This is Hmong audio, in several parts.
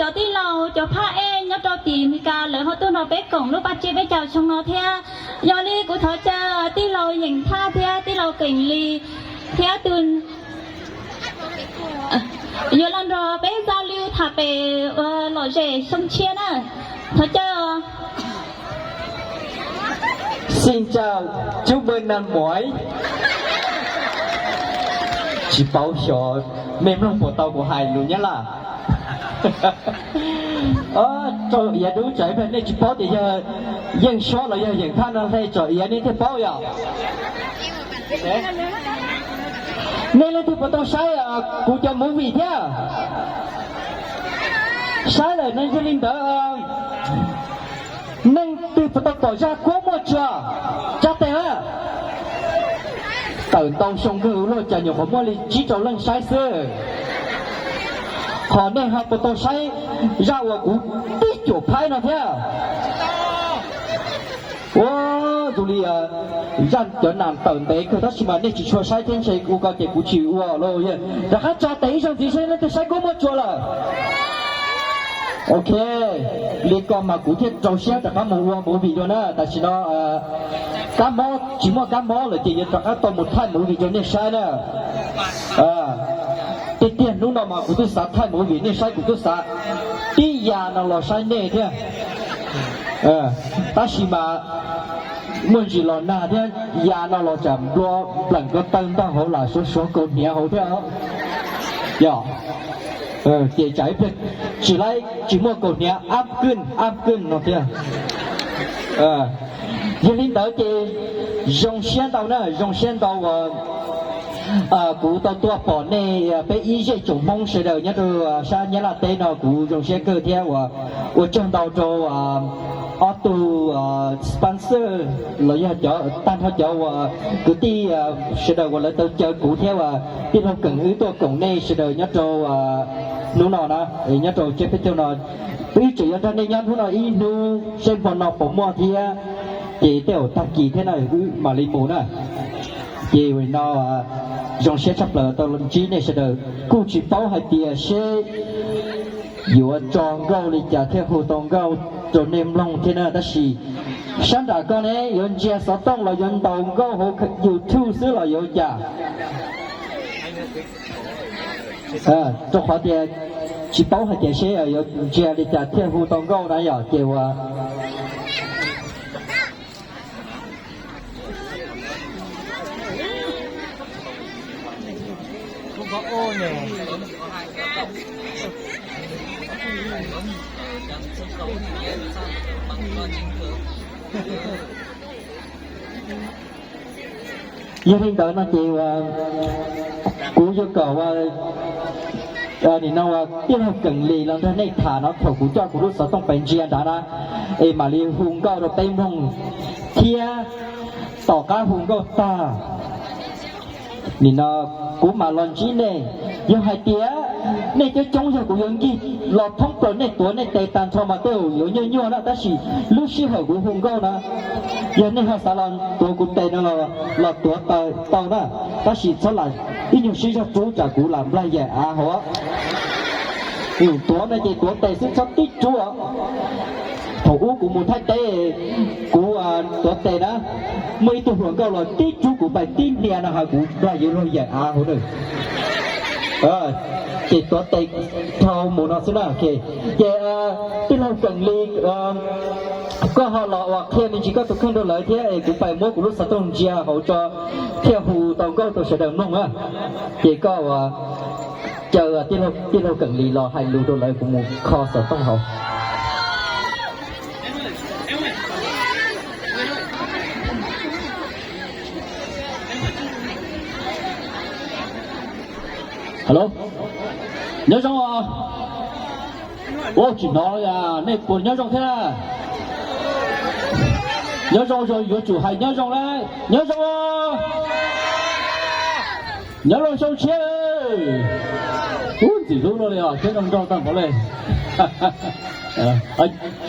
Cov tij laug cov phaj ej nyob rau tim Meskas lawv ho tuaj nrog peb koom lub paj tsiab peb caug xyoo no thiab. Yog li kuv thov caw tij laug Yeem Thaj thiab tij laug Keem Lis thiab tus yuav los nrog peb giao lưu tham pem lom zem xyoo tshiab na. Thov caw. Xin chào, chúc mừng năm mới. Tsis paub xyov mej mloog puas tau kuv hais lus Nyab Laj. Tsom iav dub tsam nej tsis paub tias yog Yeej Suab los yog Yeem Thaj no hle tsom iav nej thiaj paub yom. Nej leej twg puas tau saib kuv cov movie thiab? Saib lawm no yog li ntawd, neeg twg puas tau pom zaj Kuab Muaj Tsuas? Tsa tes na. Tawm ntau xyoo kawg ua luaj cas nyuam qhuav muaj li tsib rau leej saib xwb. Ho nej ho puas tau saib zaj uas kuv tib cuam phaib no thiab? Ua, zoo li zaj cov nam tawm ntev kawg tab sis mas nej tsis tshua saib thiab ntshe ua ko ces kuv tsis ua lauj. Rov qab tsa tes ib zaug ntxiv seb leej twg saib Kuab Muaj Tsuas lawm. Ok, li ko mas kuv thiaj rau siab rov qab mus ua movie dua na. Tam sim no kab mob tsis muaj kab mob lawm ces yuav rov qab tau mus thaij movie rau nej saib na. Tiag tiag hnub no mas kuv twb xav thaij movie nej saib, kuv twb xav tib ya no los saib nej thiab. Tab sis mas muaj ntsis los nag thiab ya no los tsam nplua npleem ko taw ntog hauv lam suav suav kaus hniav hauv thiab. Yog, ces tsam ib pliag tsis laib tsis muaj kaus hniav ab kwj ab kwj no thiab. Yog li ntawd ces zoo siab ntau na, zoo siab ntau uas kuv tau tuaj pom nej peb ib zej tsoom Hmoob sawv daws nyob rau sab Nyab Laj teb no, kuv zoo siab kawg thiab uas ua tsaug ntau rau ob tug sponsor los yog cov tag nrho cov uas kwv tij sawv daws uas lawv tau caw kuv thiab uas tij laug Keem wb tuaj koom nej sawv daws nyob rau hnub no na, nyob rau tsiab peb caug no. Wb tseem yuav nrog nej nyob hnub no ib hnub seb hmo no puas muaj thiab, ces tej zaum tag kis thiab na wb mam li mus na. Ces no zoo siab tshaj plaws tau ntsib nej sawv daws, kuj tsis paub hais tias seb yuav tso nkauj li cas thiaj hu tau nkauj rau nej mloog thiab na, tab sis sab nram ko ne yuav ntsia xov tooj los yuav ntaus nkauj hauv YouTube xwb los yuav cas. Rau qhov tias tsis paub hais tias seb yuav ntsia li cas thiaj hu tau nkauj na yom, ces uas Yog li ntawd no ces uas kuv yuav kom uas nim no uas tij laug Keem Lis los nrog nej tham no thaum kuv coj kuv lub xov tooj pais ntsia nrad na, es mam li hu nkauj rau peb mloog thiab. Tom qab hu nkauj tag, nim no kuv mam los ntsib nej. Yog hais tias nej coob coob yog kuv yuav nkig los thoob plaws nej tuav nej tes tag nrho mas tej zaum yuav nyuaj nyuaj na, tab sis lub sij hawm kuv hu nkauj na, yog nej ho xav los tuav kuv tes no los tuav tau na, tab sis txhob lam ib nyuag sib zog rub tsam kuv lam nplaig yaim av hauv. Tuav no ces tuav tes xwb txhob tib rub. Thaum ub kuv mus Thaib teb, kuv tuav tes na, muaj ib tug hluas nkauj los tib rub kuv nplaig tib hnia no has kuv nplaig yuav luag yaim av hauv na. Ces tuav tes dhau mus no xwb na. Ces tij laug Keem Lis, koj ho los uas qhia me ntsis koj tus kheej rau lawv thiab es kuv pais muab kuv lub xov tooj ntsia hauv tso thiaj hu tau nkauj rau sawv daws mloog na. Ces koj uas caw tij laug Keem Lis los hais lus rau lawv, kuv mus kho xov tooj hauv. Hello, nyob zoo os. Ua tsis hnov li, nej puas nyob zoo thiab? Nyob zoo, yuav tsum hais nyob zoo na. Nyob zoo, nyob zoo xyoo tshiab. Ub, ntxim hlub luaj li os, siab zoo nraug tag npaum li.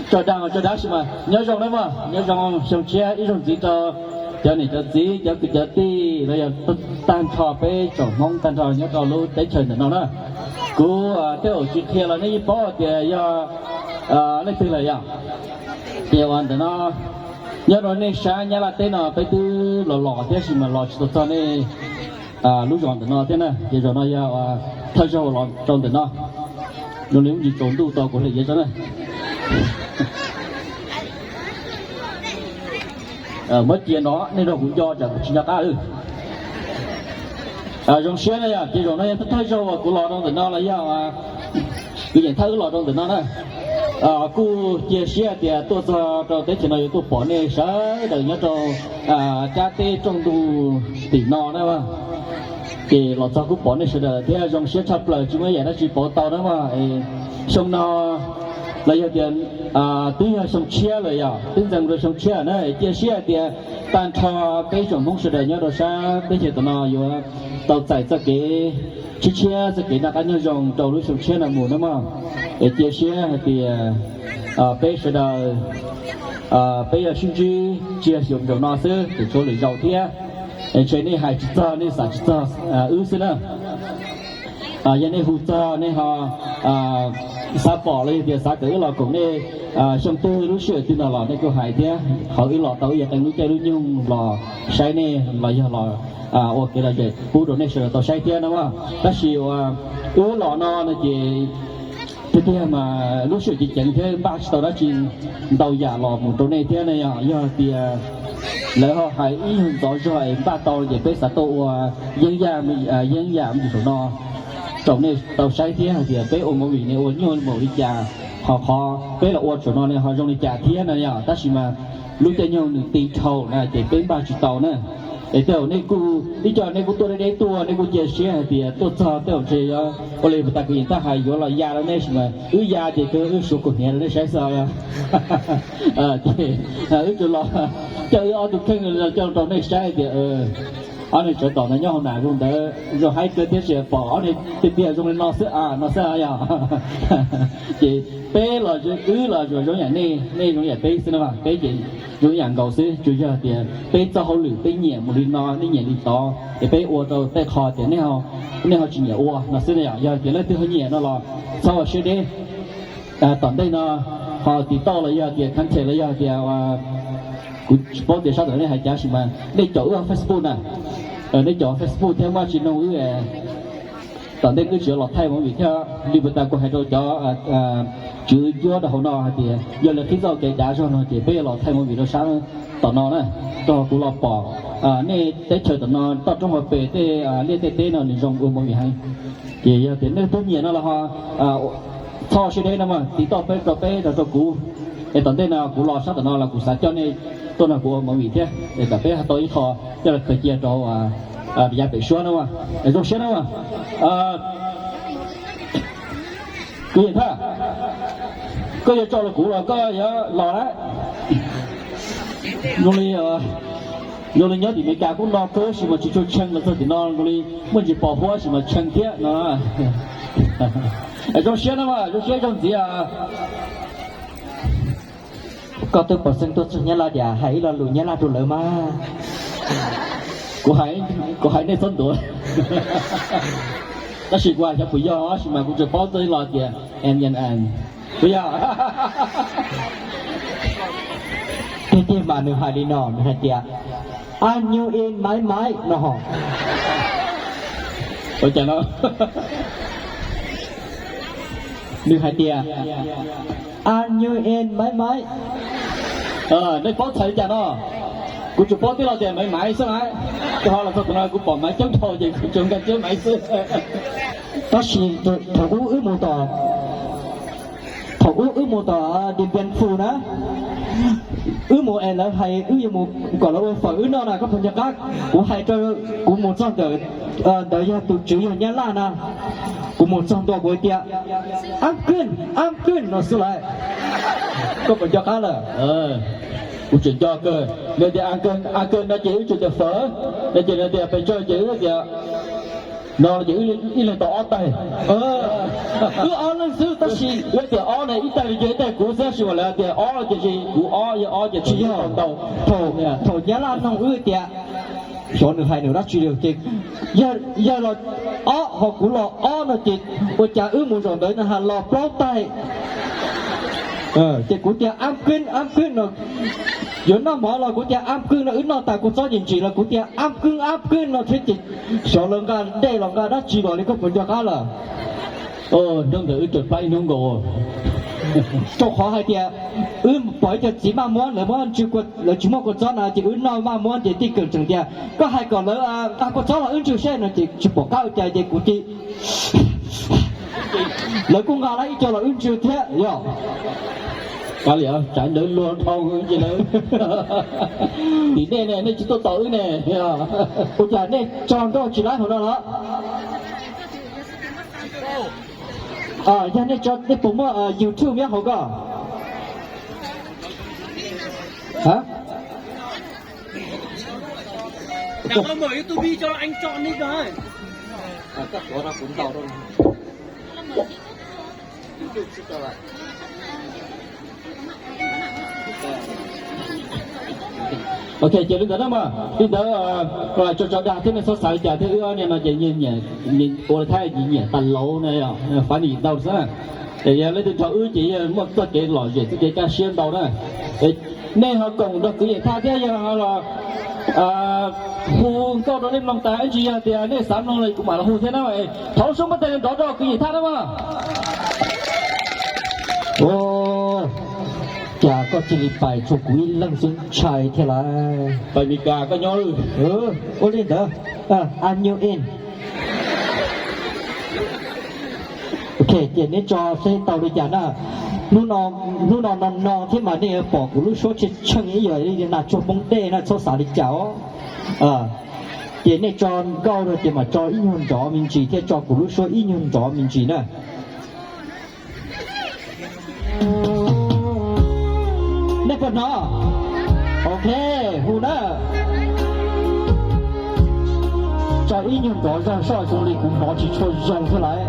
Tso dag, tso dag sis mas nyob zoo na mog, nyob zoo xyoo tshiab ib zaug ntxiv rau Cov niam cov txiv, cov kwv cov tij los yog tag nrho peb tsoom Hmoob tag nrho nyob rau lub teb chaws ntawm no na, kuv tej zaum tsis qhia los nej yeej paub tias yog leej twg lawm yom. Ces uas ntawm no nyob rau nej sab Nyab Laj teb no peb twb los los thiab tab sis mas los tsis tau txog nej lub zos ntawm no thiab na. Ces zaum no yog thawj zaug los rau ntawm no, zoo li muaj tsis tsaus ntuj tau kuv hliv yav tso na. Muab cia no nej nrog kuv nco tsam kuv tsis nco qab. Zoo siab na yom, ces zaum no yog thawj zaug uas kuv los rau ntawm no los yog kuv yeem thawj wb los rau ntawm no na. Kuj cia siab tias tuaj txog rau teb chaws no yuav tuaj pom nej sawv daws nyob rau kab teb rooj ntug tim no na. Ces los txog kuj pom nej sawv daws thiab zoo siab tshaj plaws tsis muaj yam dab tsi pauv tau na mog. Xyoo no los yog tias twb yog xyoo tshiab lawm yom, twb ntxeev rau xyoo tshiab na, cia siab hais tias tag nrho peb tsoom Hmoob sawv daws nyob rau sab teb chaws tom no yuav tau txais txoj kev tshiab tshiab, txoj kev noj qab nyob zoo rau lub xyoo tshiab no mus na mog. Es cia siab hais tias peb sawv daws peb yuav sib ntsib tsis yog xyoo zaum no xwb, tseem tshuav lwm zaus thiab. Es ntshe nej hais tsis txog, nej xav tsis txog wb xwb na. Yog nej hu txog nej ho xav pom los yog tias xav kom wb los koom nej xyoo twg lub sij hawm twg no los nej kuj hais thiab, qhov wb los tau wb yuav qee lub caij lub nyoog los saib nej los yog los ua kev lom zem pub rau nej sawv daws tau saib thiab na mog. Tab sis uas wb los no no ces tiag tiag mas lub sij hawm ceev ceev thiab npaj tsis tau dab tsi ntau yam los mus rau nej thiab na. Yog, yog tias lawv ho hais ib nyuag ntxov zog es npaj tau ces peb xav tuaj ua yeeb yam, yeeb yam me ntsis saum no rau nej tau saib thiab hais tias peb ua movie ne ua nyuaj npaum li cas, ho qhov peb los ua saum no ne ho zoo li cas thiab na yom. Tab sis mas lub caij nyoog nws ti dhau na ces peb npaj tsis tau na. Es tej zaum nej kuj ib co nej kuj tuaj deb deb tuaj, nej kuj cia siab hais tias tuaj txog tej zaum ntshe yuav ua li puas tas kuv yeej tab hais yuav los ya rau nej sis mas wb ya ces kawg wb suav kaum hniav rau nej saib xwb os. Ces wb tsuas los coj wb ob tug kheej coj rau nej saib tias ob niag tsov tom ntawd nyob hauv nas zoo ntawd zoo haib kawg thiab, tsis pom ob niag tiag tiag zoo li no xwb no xwb yog. Ces peb los wb los zoo yam nej, nej zoo yam peb xwb na, peb ces zoo yam nkaus xwb, tsuas yog tias peb txoj hauj lwm peb nyiam mus li no nej nyiam li tod es peb ua rau tej qho tias nej ho tsis nyiam ua no xwb na yom. Yog tias leej twg ho nyiam no los txhob ua siab deb. Tom ntej no ho tiv tauj los yog tias contact los yog tias kuv tsis paub tias sab tom nej hais cas sis mas nej caum wb Facebook na, nej caum Facebook thiab maj tsis noog wb. Tom ntej wb tsis yuav los thaij movie thiab li puas tas kuv hais rau cov tswv ncuab rau hauv no hais tias yog lawv qhib txoj kev dav zog no ces peb yuav los thaij movie rau sab tom no na, rau kuv los pom nej teb chaws tom no toj roob hauv pes tej liaj tej teb no nws zoo ua movie heev. Ces yog tias nej twb nyiam no los ho txhob siab deb no mas tiv tauj peb rau peb rau rau kuv. Es tom ntej no kuv los sab tom no los kuv xav coj nej tuaj nrog kuv ua movie thiab es kom peb tau ib qho coj los khaws cia rau yav pem suab na mas. Zoo siab na mas. Kwv Yeem Thaj, koj yuav tso los kuv los koj yuav los lawm? Zoo li, zoo li nyob tim Amelikas kuj no kawg sis mas tsis tshua tshee los txog tim no zoo li muaj ntsis pos huab sis mas tshee thiab no. Zoo siab na mas, zoo siab zoo ntxiv. Koj twb pom xeeb tuaj txog Nyab Laj tias hais ib lo lus Nyab Laj rau lawv mas. Kuv hais, kuv hais nej txhob ntuav. Tab sis kuv hais xyov puas yog sis mas kuv tsuas paub txog ib lo tias em yan an, puas yog? Tiag tiag mas nws hais li no, nws hais tias a nyu in maiv maiv no ho. Ua cas no? Nws hais tias a nyu in maiv maiv. Nej paub txhais li cas no? Kuv tsuas paub tib lo tias maiv maiv xwb na. Rau qhov los txog tam no kuv pom maiv coob dhau ces kuv tsuas nkag siab maiv xwb. Tab sis thaum ub wb mus tom, thaum ub wb mus tom Điện Biên Phủ na, wb mus es lawv hais wb yuav mus kom lawv ua fawm wb noj na, koj puas nco qab? Kuv hais rau, kuv mus txog ntawm, ntawd yog tus tswv yog Nyab Laj na, kuv mus txog ntua kuv tias ab kwj, ab kwj no xwb lawm. Koj puas nco qab lawm? Kuv tseem nco kawg, nws tias ab kwj, ab kwj no ces wb tsuas tias fawm, no ces nws tias pes tsawg ces wb tias No ces ib leeg tau ob taig. Wb ob leeg xwb tab sis wb tias ob ne, ib taig li ces ib taig kuv xwb, tab sis mas lawv tias ob ces kuv ob yog ob ces tsis yog ntau. Thaum Nyab Laj noog wb tias xyov nws hais nws dab tsi li ces yog los ob ho kuv los ob no ces ua cas wb mus zaum ntawd no ha los plaub taig. Ces kuv tias ab kwb ab kwb no, yuav noj mov los kuv tias ab kwb no, wb noj tas kua txob ntsim ntsim los kuv tias ab kwb ab kwb no thiab ces xyov lawv nqa dej los nqa dab tsi los li koj puas nco qab lawm? Hnub ntawd wb raws plab ib hnub nkaus. Rau qhov hais tias wb pom ib co txiv maj muab lawv muab ntsw, lawv tsis muaj kua txob na ces wb noj maj muab ces tij kawm tseem tias koj hais kom lawv nqa kua txob los wb ntsw seb no ces tsis pom qab ua cas ces kuv cia lawv kuj nqa lawv ib co los wb ntsw thiab yog. Tsam ntawd luag dhau ces lawv, tim nej ne nej tsis tuaj tos wb ne. Ua cas nej tso nkauj tsis laib hauv no los? Yog nej tso nej puas muaj YouTube nyob hauv ko? Ok, ces li ntawd na mas li ntawd, tso tso dag thiab nej txhob xav li cas thiab, wb ob niag no ces ua li Thaib nyiam tas lauv na, funny ntau xwb na. Yog leej twg nrog wb ces yog muaj txoj kev lom zem txoj kev kaj siab ntau na. Nej ho koom nrog kwv Yeem Thaj thiab yog los hu nkauj rau nej mloog tas, ib ntsis yog tias nej xav mloog los kuv mam los hu thiab na. Thov suab npawj tes nrov rau kwv Yeem Thaj na mas. Cas koj cia li pais tsuas kuv ib leeg xwb ntshai thiab lauj. Pais Meskas koj nyob. Ua li ntawd, add you in. Ok, ces neb tso seb tau li cas na. Hnub no no no thiab mas nej yuav pom kuv lub suab tsheej tsheej ib yam li nas tsuag poob dej na, txhob xav li cas os. Ces nej tso nkauj rau ces mam tso ib nyuag nrov me ntsis thiab tso kuv lub suab ib nyuag nrov me ntsis na. Nej puas hnov? Ok, hu na. Tso ib nyuag nrov zog soj zoo li kuv hnov tsis tshua zoo thiab lauj.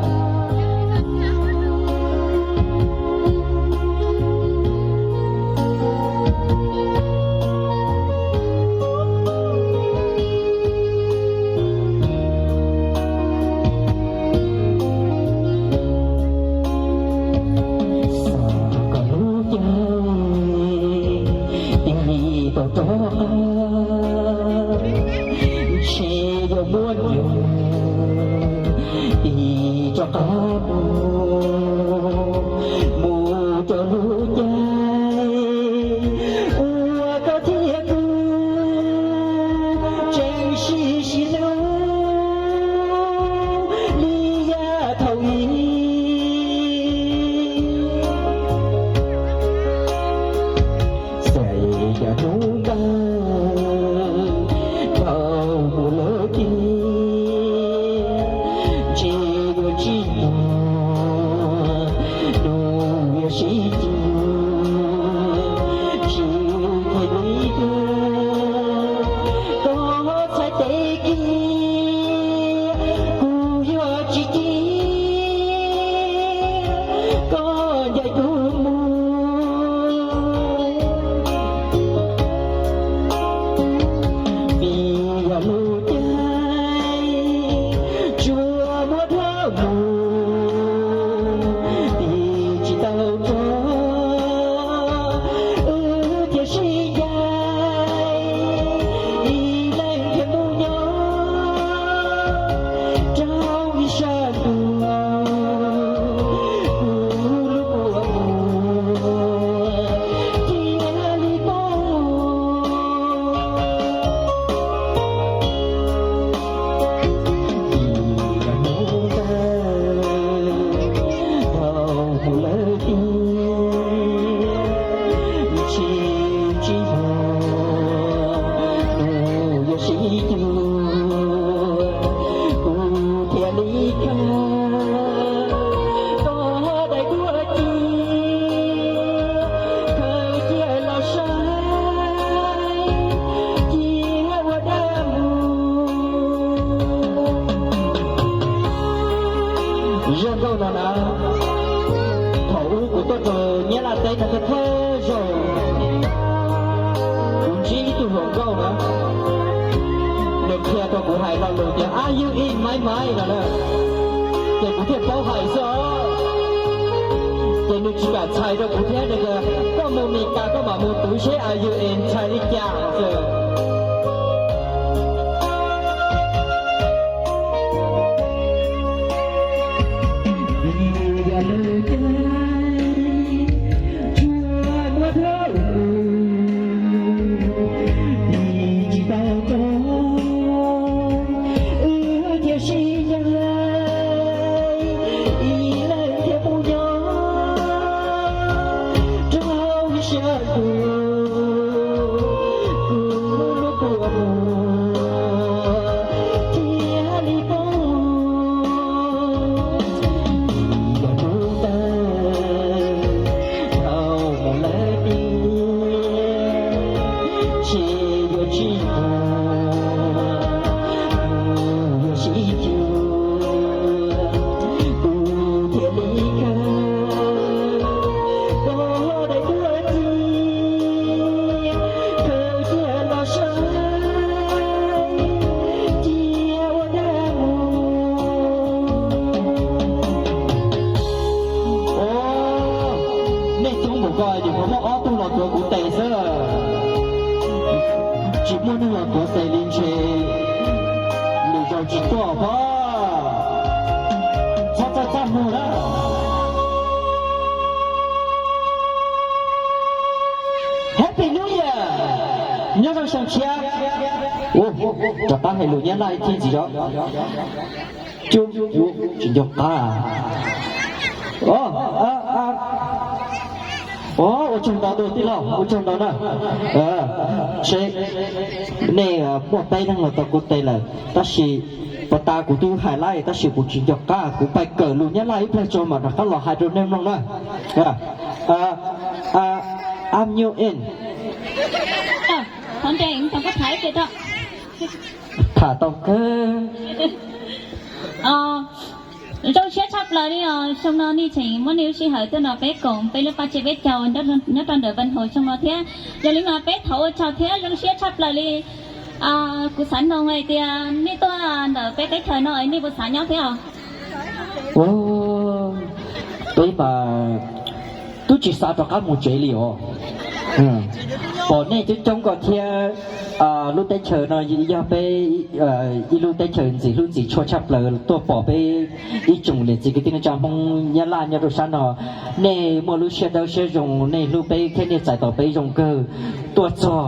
Xav kom lub caij tig tau rov qab, ntshe yuav muab nws tig rov qab mus, mus rau lub caij uas koj thiab kuv tseem sib sib hlub li yav thaum ub. Txawm yog hnub nqaij dhau mus lawm tiag, ntshe yuav tsis muaj hnub yuav sib cuag, tsis muaj li tuag. Koj txhais tes kiag, kuv yuav tsis cia koj ncaim kuv mus. Vim yog lub caij tsuas muab dhau mus, tig tsis tau rov, wb thiaj sib ncaim, ib leeg thiaj mus nyob rau ib sab ntuj, kuv lub kua muag thiaj li poob. Vim yog hnub nqaij dhau mus lawm tiag, Teb tag thawj zaug kuv ntsib ib tug hluas nkauj na, nws qhia rau kuv hais lo lus tias are you in my mind no na, ces kuv thiaj paub hais xwb os. Ces nws tsis kam txhais rau kuv thiab, nws tias koj mus Mes Kas koj mam mus twv seb are you in ntxhais li cas xwb. Nej coob npaum ko ces puas muaj ob tug los tuav kuv tes xwb. Tsis muaj neeg los tuav tes li ntshe lwm zaus tsis tuaj pob. Txhob txaj txaj muag na. Happy New Year, nyob zoo xyoo tshiab. Rov qab hais lus Nyab Laj ib txhij ntxiv os. Cub, tsis nco qab. Ua tsaug ntau dua tij laug, ua tsaug ntau na. Seb, nej muaj peb leeg los tau kuv tes lawm tab sis puas tas kuv twb hais lawm tab sis kuv tsis nco qab, kuv pais kawm lus Nyab Laj ib pliag tso mam rov qab los hais rau nej mloog na. I'm New In. Tham tau kawg. Zoo siab tshaj plaws li os, xyoo no nej tseem muab nej lub sij hawm tuaj nrog peb koom peb lub paj tsib peb caug nyob rau ntawm Vaj Hauv xyoo no thiab. Yog li mas peb thov ua tsaug thiab zoo siab tshaj plaws li. Kuv xav noog hais tias nej tuaj ntawm peb teb chaws no nej puas xav nyob thiab os? Peb mas twb tsis xav rov qab mus tsev li os. Pom nej coob coob ko thiab, lub teb chaws no yog peb ib lub teb chaws ntxim hlub ntxim tshua tshaj plaws, tuaj pom peb ib tsoom niam txiv kwv tij neej tsa Hmoob Nyab Laj nyob rau sab no, nej muaj lub siab dawb siab zoo, nej hlub peb thiab nej txais tos peb zoo kawg. Tuaj txog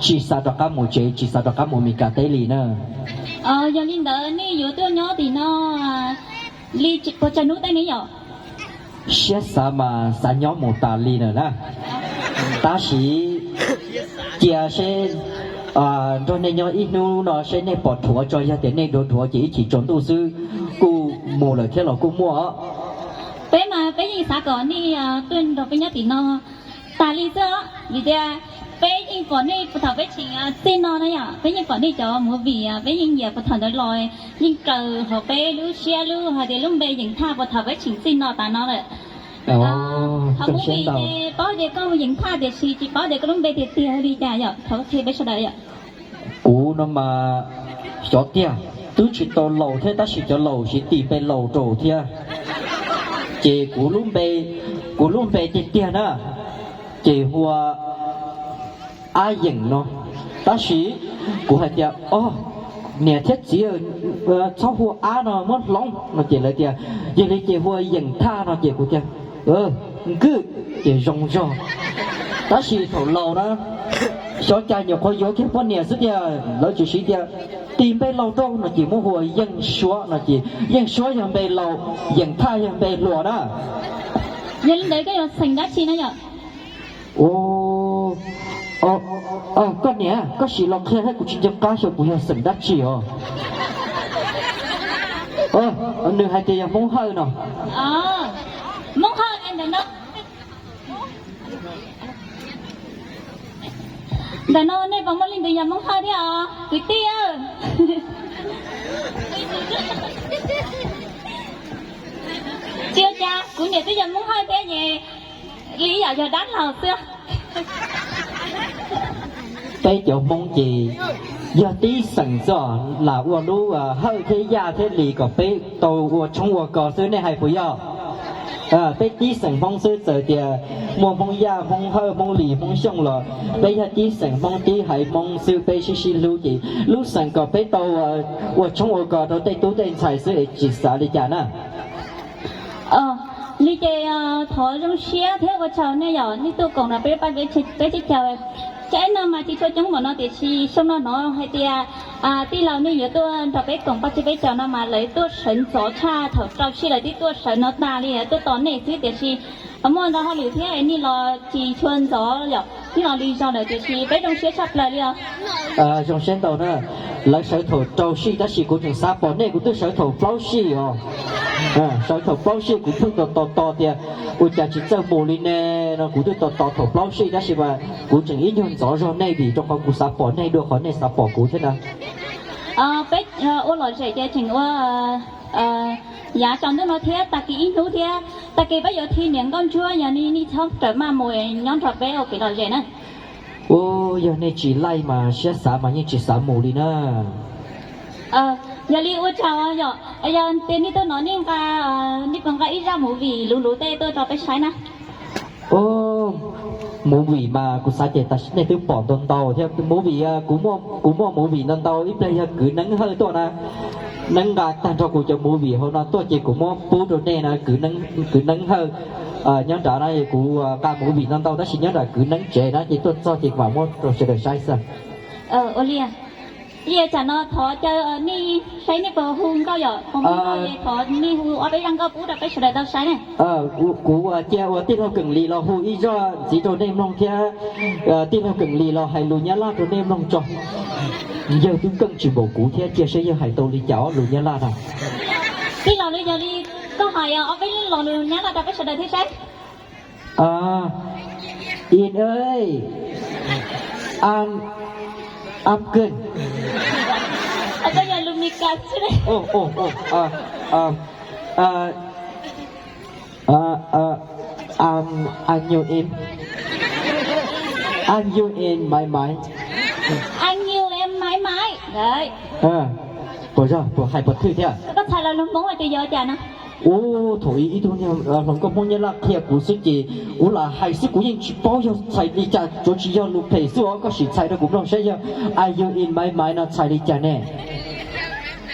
tsis xav rov qab mus tsev, tsis xav rov qab mus Mes Kas teb li na. Yog li ntawd nej yuav tuaj nyob tim no li puas tsawg hnub tej ne yom? Siab xav mas xav nyob mus tas li na na. Tab sis cia seb, nrog nej nyob ib hnub no seb nej pom dhuav tso, yog tias nej dhuav dhuav ces ib chim tsaus ntuj xwb kuj mus lawm thiab los kuj muaj. Peb mas peb yeej xav kom nej tuaj nrog peb nyob tim no tas li xwb os, vim tias peb yeej pom nej puag thaum peb tseem txij no na yom, peb yeej pom nej cov movie, peb yeej nyiam puag thaum ntawd los, yeej raws hauv peb lub siab lub hais tias lub npe Yeem Thaj puag thaum peb tseem txij no tas no lawm. Thaum movie ces paub tias koj hu Yeem Thaj tiam sis tsis paub tias koj lub npe tiag tiag li cas yom, thov qhia peb sawv daws yom. Kuv no mas xyov tiag, twb tsis tau laus thiab tab sis cov laus siv tis npe laus rau thiab. Ces kuv lub npe, kuv lub npe tiag tiag na, ces hu ua Ab Yeem no. Tab sis kuv hais tias, o, niam thiab txiv, txhob hu Ab no muab hloov no ces lawv tias, yog li ces hu ua Yeem Thaj no ces kuv tias, Nkwj, ces zoo zog. Tab sis thaum laus na, xyov cas nyuam qhuav yuav kiag poj niam xwb tiag, lawv tseem siv tias tis npe laus rau no ces muab hu ua Yeej Suab no ces Yeej Suab yog npe laus, Yeem Thaj yog npe hluas na. Yog li ntawd koj yuav xeem dab tsi na yom? Koj niam, koj sim los qhia thiab, kuv tsis nco qab xyov kuv yog xeem dab tsi os. Nws hais tias yog Hmoob Hawj no. Hmoob Hawj, ntawm no nej puas muaj leej twg yog Hmoob Hawj thiab os kwv tij? Tsis ua cas, kuv niam twb yog Hmoob Hawj thiab ces Li yam yog dab laug xwb. Peb cov Hmoob ces yog tib xeem xwb, lam ua lub Hawj thiab Yaj thiab Lis kom peb tau ua tshoob ua kos xwb, nej hais puas yog? Peb tib xeem Hmoob xwb, txawm tias muaj Hmoob Yaj, Hmoob Hawj, Hmoob Lis, Hmoob Xyooj los peb yog tib xeem Hmoob tib haiv Hmoob xwb, peb sib sib hlub ces lub xeem kom peb tau ua tshoob ua kos rau tej tub tej ntxhais xwb es tsis xav li cas na. Li ces thov zoo siab thiab ua tsaug nej yom, nej tuaj koom nrog peb pab peb teb chaws. Tsaib no mas tsis tshua coob npaum no tiam sis xyoo no hnov hais tias tij laug nej yuav tuaj nrog peb koom pab teb peb chaws no mas lawv tuaj sawv ntxov tshaj thaum rau sij lawv twb tuaj sawv no tas li tuaj tos nej xwb tiam sis muaj ntau hauj lwm thiab nej los tsis tshua ntxov yom, nej los li zog lawm tiam sis peb zoo siab tshaj plaws li os. Zoo siab ntau na. Lawv sawv thaum rau sij tab sis kuv tseem xav pom nej, kuv twb sawv thaum plaub sij os. Sawv thaum plaub sij kuv pheej tos tos tos tias ua cas tsis txawj mus li ne no, kuv twb tos tos thaum plaub sij tab sis mas kuv tseem ib nyuag ntxov zog nej vim rau qhov kuv xav pom nej dua qhov nej xav pom kuv thiab na. Peb ua lom zem ces tseem ua yav tsaus ntuj no thiab tag kis ib hnub thiab, tag kis peb yuav thi niam nkauj ntsuab, yog nej txhob rawm maj mus nyob nrog peb ua kev lom zem na. Ub, yog nej tsis laij mas siab xav mas yeej tsis xav mus li na. Yog li ua tsaug yom, yog tias nej tuaj no nej nqa, nej puas nqa ib zaj movie luv luv tej tuaj rau peb saib na? Ub, movie mas kuv xav tias nej twb pom ntau ntau thiab movie, kuv muaj movie ntau ntau, ib pliag yog kwv Neeb Hawj tuaj na, Neeb nqa tag nrho kuv cov movie hauv no tuaj ces kuv muab pub rau nej na, kwv Neeb Hawj nyob nrad na, kuv nqa movie ntau ntau tab sis nyob nram kwv Neeb tsev na ces tuaj txog ces mam muab rau sawv daws saib xwb. Ua li, ib yam tsam no thov caw nej saib nej puas hu nkauj yom, thov nej hu ob peb zaj nkauj pub rau peb sawv daws tau saib ne. Kuv cia ua tij laug Keem Lis los hu ib zaj ntxiv rau nej mloog thiab, tij laug Keem Lis los hais lus Nyab Laj rau nej mloog tso. Yawg twb keej tsis npaum kuv thiab, cia saib yawg hais tau li cas lus Nyab Laj na. Tij laug, yog li koj hais ob peb lo lus Nyab Laj rau peb sawv daws thiab saib. In ơi, ăn, ăn cơm. Koj yog lus Mes Kas xwb. Ồ, ồ, ồ, à, à, à, à, à, ăn nhiều em, ăn nhiều em mãi mãi. Ăn nhiều em mãi mãi. Đấy. Puas yog, puas hais puas thwj thiab? Koj txhais los lus Hmoob hais tias yog cas no? Ub, thaum ub ib tug niag hluas nkauj Hmoob Nyab Laj qhia kuv xwb ces kuv lam hais xwb, kuv yeej tsis paub yog txhais li cas, tsuav tsis yog lus phem xwb os, koj sim txhais rau kuv mloog saib yog ăn nhiều em mãi mãi no txhais li cas ne.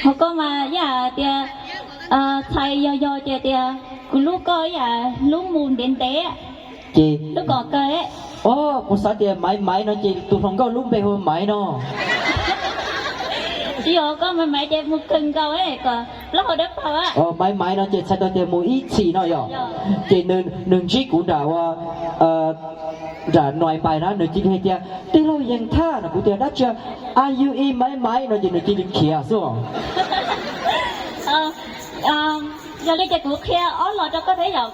Ho koj mas ib yam tias txhais yog yog ces tias kuv hlub koj ib yam hlub mus ntev ntev. Ces hlub kom kawg. Os, kuv xav tias maiv maiv no ces tus hluas nkauj lub npe hu maiv no. Tsis yog, koj maiv maiv ces mus kawg nkaus kom plaub hau dawb paug. Maiv maiv no ces txhais tau tias mus ib txhis no yom. Ces nws ntsib kuv nram ua, nram nais npais na, nws cia li hais tias tij laug Yees Thaj no, kuv tias dab tsi, are you in my mind no ces nws cia li khiav xwb. Yog li ces kuv qhia ob lo rau koj thiab yom.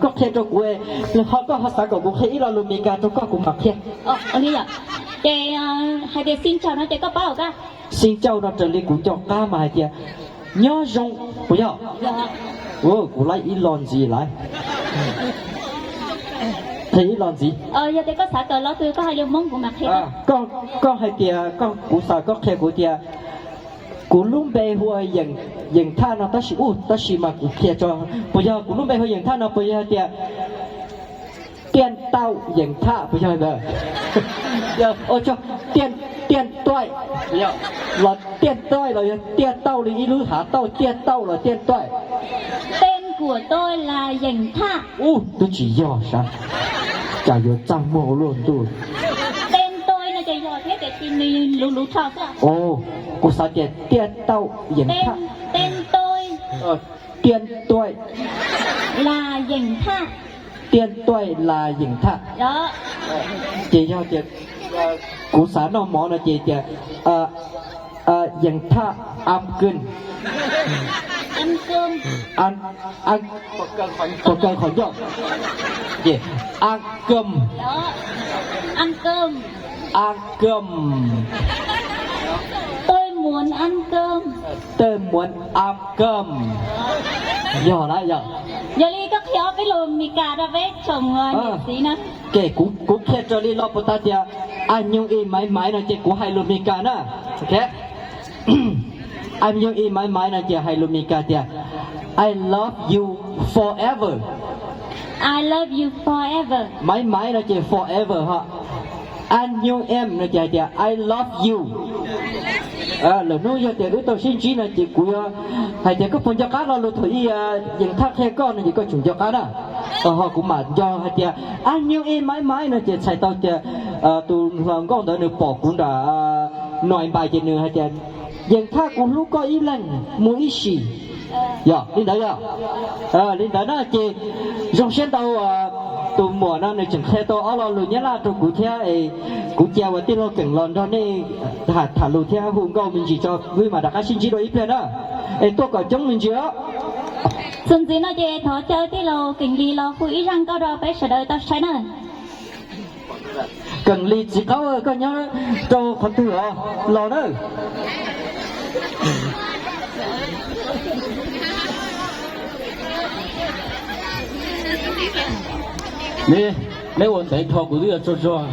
Koj qhia rau kuv, ho koj ho xav kom kuv qhia ib lo lus Mes Kas rau koj kuv mam qhia. Ces hais tias xin chào no ces koj paub los koj? Xin chào no raws li kuv nco qab mas hais tias nyob zoo, puas yog? Kuv laib ib lo ntxiv lawm. Qhia ib lo ntxiv. Yog tias koj xav kom lo twg koj hais lus Hmoob kuv mam qhia. Koj hais tias, kuv xav koj qhia kuv tias kuv lub npe hu ua Yees Thaj no tab sis, ub, tab sis mas kuv qhia tso, puas yog kuv lub npe hu Yees Thaj no puas yog tias Tiaj Tauj Yees Thaj puas yog ntawd? Tiaj Tuaj los Tiaj Tuaj los yog Tiaj Tauj li ib lub hav tauj, Tiaj Tauj los Tiaj Tuaj. Tên của tôi là Yees Thaj. Ub, twb tsis yog sav, cas yuav txaj muag ua luaj ntuj. Tên tôi no ces yog thiab tiam sis nws luv luv rho xwb. Kuv xav tias Tiaj Tauj Yees Thaj. Tên tôi Tiaj Tuaj là Yees Thaj. Tiaj Tuaj là Yees Thaj. Ces yog tias kuv xav noj mov no ces tias Yees Thaj ăn cơm. Ăn cơm. Ăn, ăn, puas kaw qhov ncauj? Ăn cơm. Ăn cơm. Ăn cơm. Tôi muốn ăn cơm. Tôi muốn ăn cơm. Yog lawm yog. Yog li koj qhia ob peb lus Mis Kas rau peb tsoom niam txiv na. Kuv qhia raws li los puas tau tias I'm new in my mind no ces kuv hais lus Mis Kas na. I'm new in my mind no ces hais lus Mis Kas tias I love you forever. I love you forever. My mind no ces forever ho. I'm new in no ces hais tias I love you. Lwm hnub yog tias wb tau sib ntsib no ces kuv yuav hais tias koj puas nco qab lo lus thaum ub Yees Thaj qhia koj no ces koj tseem nco qab na. Ho kuv mam nco hais tias I'm new in my mind no ces txhais tau tias tus hluas nkauj ntawd nws pom kuv nram Nois Npais ces nws hais tias Yees Thaj, kuv hlub koj ib leeg mus ib sim. Yog li ntawd yog. Li ntawd na ces zoo siab ntau, tus muam no nws tseem qhia tau ob lo lus Nyab Laj rau kuv thiab es kuv cia uas tij laug Keem los nrog nej tham lus thiab hu nkauj me ntsis tso, wb mam rov qab sib ntsib dua ib pliag na. Es tuaj kom coob me ntsis os. Txuas ntxiv no ces thov caw tij laug Keem Lis los hu ib zaj nkauj rau peb sawv daws tau saib na. Keem Lis txiv qaub, koj nyob rau qhov twg os? Los na. Neb ua ntev dhau kuv twb yuav tsaug zog.